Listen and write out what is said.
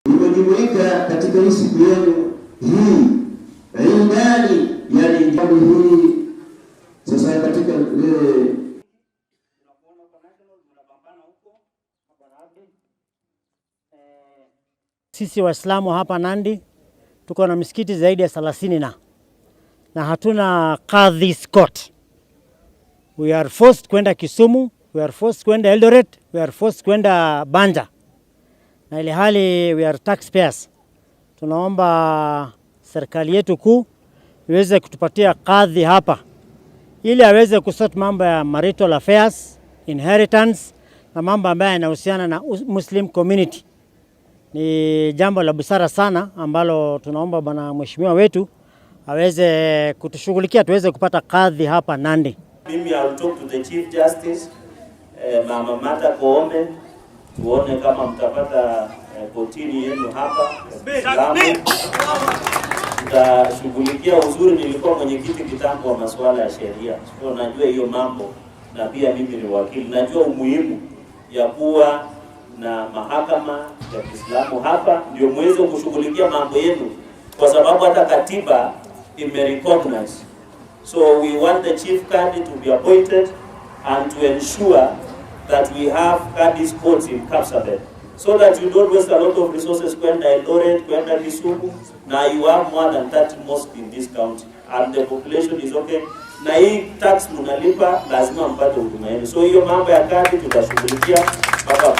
Mmejumuika katika hii siku yenu hii indani, yani jambo hii sasa katika Tunakuona huko national mnapambana huko Bwana Abdi. Sisi Waislamu hapa Nandi tuko na misikiti zaidi ya 30 na hatuna kadhi's court. We are forced kwenda Kisumu, we are forced kwenda Eldoret, we are forced kwenda Banja, na ile hali we are taxpayers. Tunaomba serikali yetu kuu iweze kutupatia kadhi hapa ili aweze kusort mambo ya marital affairs, inheritance na mambo ambayo yanahusiana na Muslim community. Ni jambo la busara sana ambalo tunaomba bwana mheshimiwa wetu aweze kutushughulikia tuweze kupata kadhi hapa Nandi. Mimi I will talk to the Chief Justice, Mama Martha Koome, tuone kama mtapata kotini yenu hapa Lamu. Tutashughulikia uzuri. Nilikuwa mwenyekiti kitambo wa masuala ya sheria, so najua hiyo mambo, na pia mimi ni wakili, najua umuhimu ya kuwa na mahakama ya Kiislamu hapa, ndio muweze kushughulikia mambo yenu, kwa sababu hata katiba ime recognize. So we want the chief Kadhi to be appointed and to ensure that we have Kadhi's courts in Kapsabet so that you don't waste a lot of resources kwenda Eldoret, kwenda Kisumu. Now you have more than 30 mosques in this county and the population is okay. Na hii tax mnalipa, lazima mpate huduma yenu. So hiyo mambo ya kadhi tutashughulikia mpaka